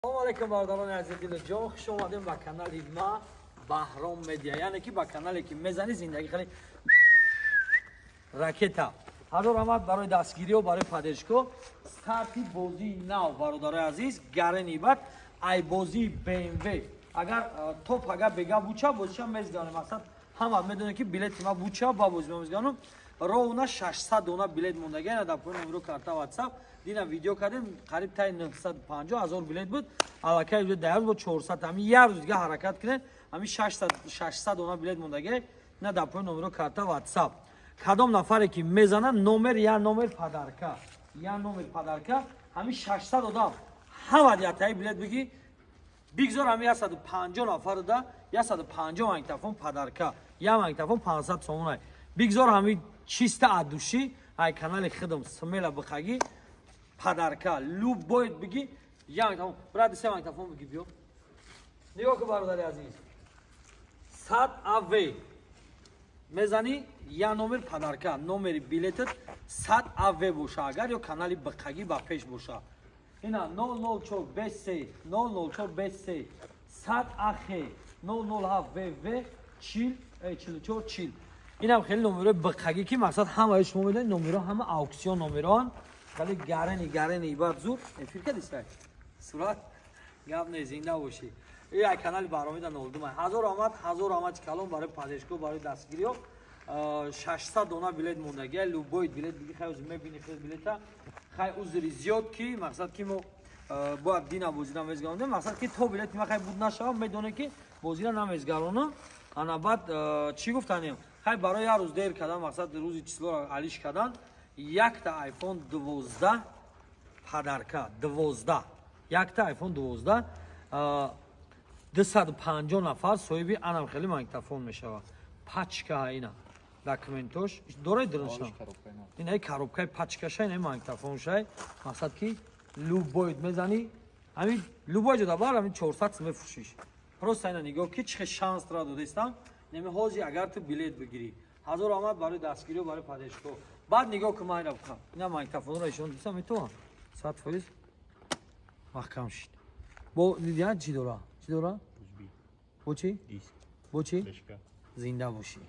Салом алейкум, бародарони азизи ҷон, хуш омадем ба канали ма, Баҳром Медиа, яъне ки ба канале ки мезани, зиндагӣ хеле ракета. Ҳазор раҳмат барои дастгириҳо, барои поддержка. Старти бозии нав, бародарои азиз, гарени бад ай бозии БМВ. Агар то пага бега буча, бозиша мезганем. Мақсад, ҳама медонед, ки билети ма буча, ба бози ма мезганам. Ровно 600 дона билет мондагӣ дар пои номеро карта WhatsApp. Дина видео кардем, қариб таи 950 ҳазор билет буд. Аллакай дар бо 400, ҳамин як рӯз дига ҳаракат кунед, ҳамин 600 дона билет мондагӣ на дар пои номеро карта WhatsApp. Кадом нафаре ки мезана номер, я номер подарка, я номер подарка. Ҳамин 600 одам ҳама ятаи билет бигӣ, бигзор ҳамин 150 нафарда 150 магнитофон подарка, я магнитофон 500 сомонай. Бигзор ҳамин чиста от души ай канали хидм смело бихагӣ, подарка любой бигӣ, я магнитофон. Брат, се магнитофон бигӣ, биё, нигоҳ ку, бародари азиз, 100 ав мезанӣ, я номер подарка. Номери билетат 100 ав боша агар ё канали биқагӣ ба пеш боша, ина 004 бс 004 бс 100 ах 007 вв 40 44 40. Инам хеле номерои биқагӣ, ки мақсад ҳамаи шумо медонед, номеро ҳама аукцион номероан, хеле гарени, гарени бад зуд эфир кадистай сурат гап не, зинда бошӣ. Як канали Баҳромида нолдумай. Ҳазор омад, ҳазор омад калон барои поддержка, барои дастгириҳо. 600 дона билет мондагия, любой билет биги, хай мебини хел билета. Хай, узри зиёд, ки мақсад ки мо бояд дина бозира мезгаронем. Мақсад ки то билети ма хай буд нашава, медоне ки бозира намезгаронам. Ана баъд чӣ гуфтанем? Хай, барои як рӯз дер кардан, мақсад рӯзи числоро алиш кардан, якта iPhone 12 подарка, 12, якта iPhone 12, 250 нафар соҳиби анам хеле магнитофон мешавад. Пачка ина документош дорай дирнша, инаи коробкаи пачкаша, инаи магнитофоншай. Мақсад ки любой мезанӣ, ҳамин любой ҷода бар ҳамин 400 сум мефурӯшиш. Просто ина нигоҳ ки чӣ шанс тра додестам. Неми ҳози агар ту билет бигирӣ, ҳазор омад барои дастгириё, барои поддержка. Баъд нигоҳ кун, ман ина бухам, ина магнитофонро ишон дисам, метавон 100% маҳкам шид. Бо дидия чӣ дора, чӣ дора, бо чӣ, бо чӣ. Зинда бошӣ,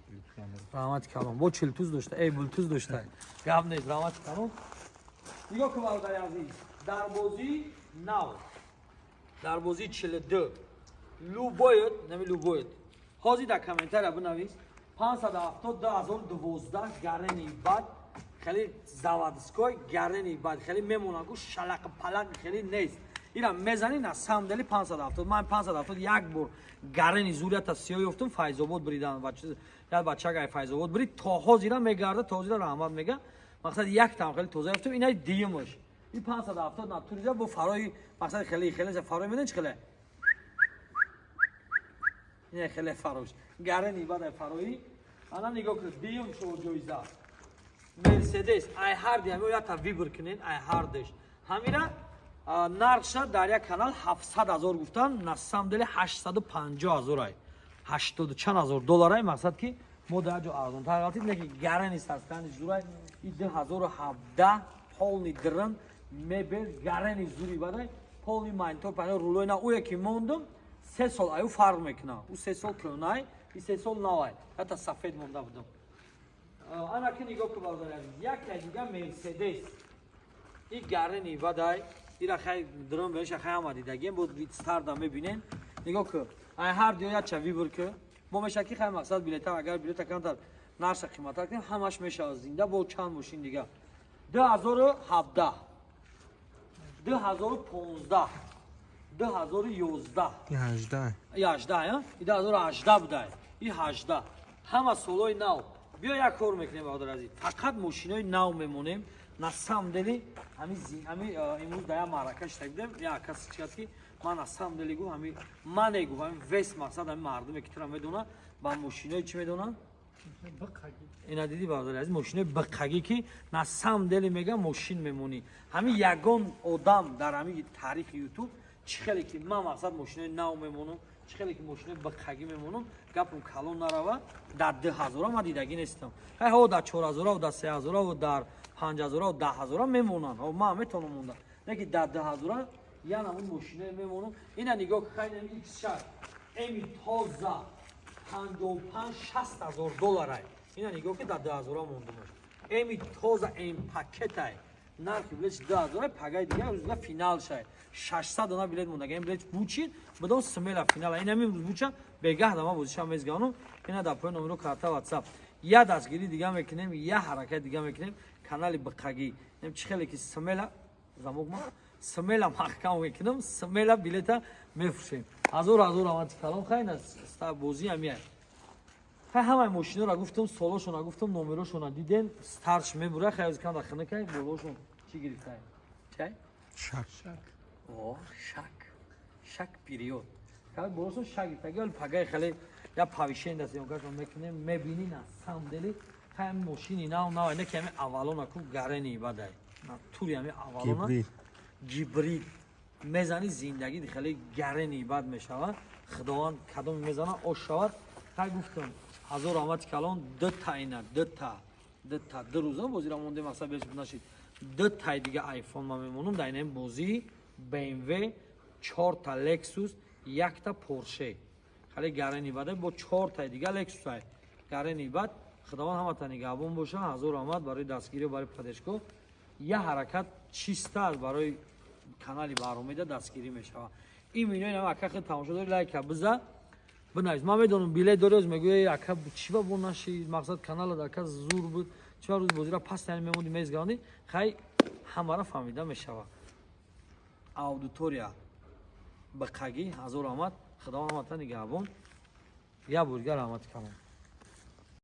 раҳмати калон. Бо чилтуз дошта, эй, бултуз дошта, гап нест, раҳмати калон. Нигоҳ кун, бародари азиз, дар бозии нав, дар бозии 42, любоет, нами любоет ҳозир дар комментария бинавис 570 2012, гарени бад, хеле заводской, гарени бад, хеле мемонанд ку, шалақ палақ хеле нест. Ира мезани, на самом деле 570, ман 570 як бор гарени зурията сиё ёфтум, Файзобод бридан, як бачагай Файзобод брид, то ҳозира мегарда, то ҳозира раҳмат мега. Мақсад, яктам хеле тоза ёфтум, инаи дуюмаш и 570 натуриза бо фарои, мақсад хеле хеле фарои медон чи хеле, ина хеле фарош гарени бадай фарои. Ана нигоҳ кунед, дуюм шо ҷоиза Мерседес. Ай ҳар диам ята выбор кунед, ай ҳардеш. Ҳамира нархша дар як канал 700 ҳазор гуфтан, на самом деле 850 ҳазорай, ҳаштоду чанд ҳазор долларай. Мақсад ки мо дар ҷо арзонтар ғалтид, неки гарени састани зурай. И 2017, полный дрн мебел, гарени зури бадай, полный монитор, панел, рулой на. Уе ки мондум, 3 сол аю фарқ мекунам, ӯ 3 сол кӯнай, и 3 сол навай, ҳатта сафед монда будам. Ана ки нигоҳ ку, бародари азиз, якта дига Мерседес и гарени бадай. Ира хай дрон беша, хай ҳама дидагем, бо старда мебинен. Нигоҳ ку, ай ҳар диё якча выбор ку, бо меша ки хай мақсад билета, агар билета камтар нарша қиматтар кунем, ҳамаш мешавад. Зинда бо чанд мошин дига: 2017, 2015, 2011. 18. И 18, и 2018 будай, и 18, ҳама солҳои нав. Биё, як кор мекунем, бародар азиз, фақат мошинои нав мемонем. На самом деле ҳами имрӯз дар як маърака шита будем, як кас чи кард, ки ман на самом деле гуфт, ҳами мане гуфт, ҳами вес, мақсад ҳами мардуме ки тура медонад, ба мошинои чӣ медонанд. Ина диди, бародари азиз, мошинои биқагӣ, ки на самом деле мега мошин мемонӣ. Ҳами ягон одам дар ҳами таърихи Ютуб чӣ хеле ки ман мақсад мошинои нав мемонам, чӣ хеле ки мошинои биқагӣ мемонам, гапам калон нарава, дар 2000-а ман дидагӣ нестам. Ҳай ҳо, дар 4000-а, дар 3000-а, дар 5000-а, 10 0-а мемонанд, ман метавонам монда, не ки дар 2000-а. Я намун мошинаи мемонам. Ина нигоҳ кайнам, X6 эми тоза 55 60 ҳазор долларай. Ина нигоҳ, ки дар 2000 мондумаш. Эми тоза, эм пакетай. Нархи билет 2000, пагаи дига рӯзга финал шай. 600 дона билет монда. Ин билет бучид, бидон смело финала. Ин ҳамин рӯз буча, бегаҳ дама бозиша мезганум. Ина дар пои номеро, карта, WhatsApp. Я дастгирӣ дига мекунем, я ҳаракат дига мекунем. Канали биқагӣ. Нем чӣ хеле ки смело замок ма смело маҳкам мекунам, смело билета мефурӯшем. Ҳазор ҳазор рамати калом. Хайна бозӣ ҳамияй. Хай, ҳамаи мошиноро гуфтам, солошона гуфтам, номерошона диден, старш мебура. Хай, оз канда хинакай, болошон чӣ гирифтай? Чай? Шак. О, шак. Шак период. Хай, болошон шак гирифтай. Гал пагай хеле я повышение даст ёнкашон мекунем, мебини, на самом деле хай мошини нав нав, не ки ҳами авалона ку гарени бадай. На тури ҳами авалона. Гибрид. Гибрид. Мезани, зиндагӣ хеле гарени бад мешавад. Худованд кадоме мезана, ош шавад. Хай, гуфтам, ҳазор раҳмати калон. Дута ина, дута, дута, 2 рӯза бозира монде, мақсад беш нашид. Дутаи дига айфон ма мемонам дар инаи бозии BMW, чорта Lexus, якта Porsche. Хеле гарени баде, бо чортаи дига Lexus ай. Гарени бад. Худованд ҳамата нигаҳбон боша. Ҳазор раҳмат барои дастгирӣ, барои поддержка. Я ҳаракат чиста аст, барои канали Баҳромеда дастгирӣ мешавад. Ин видеои нав, ака, хел тамошо дори, лайка биза, бинавис. Ман медонам, билет дори, оз мегӯя: «Ака, чӣ ба бо наши мақсад канала ака зур буд, чӣ ба рӯз бозира пас тани мемонди, мезгавонӣ?» Хай, ҳамара фаҳмида мешавад. Аудитория биқагӣ, ҳазор раҳмат. Худованд ҳамата нигаҳбон. Я бурга раҳмати калон.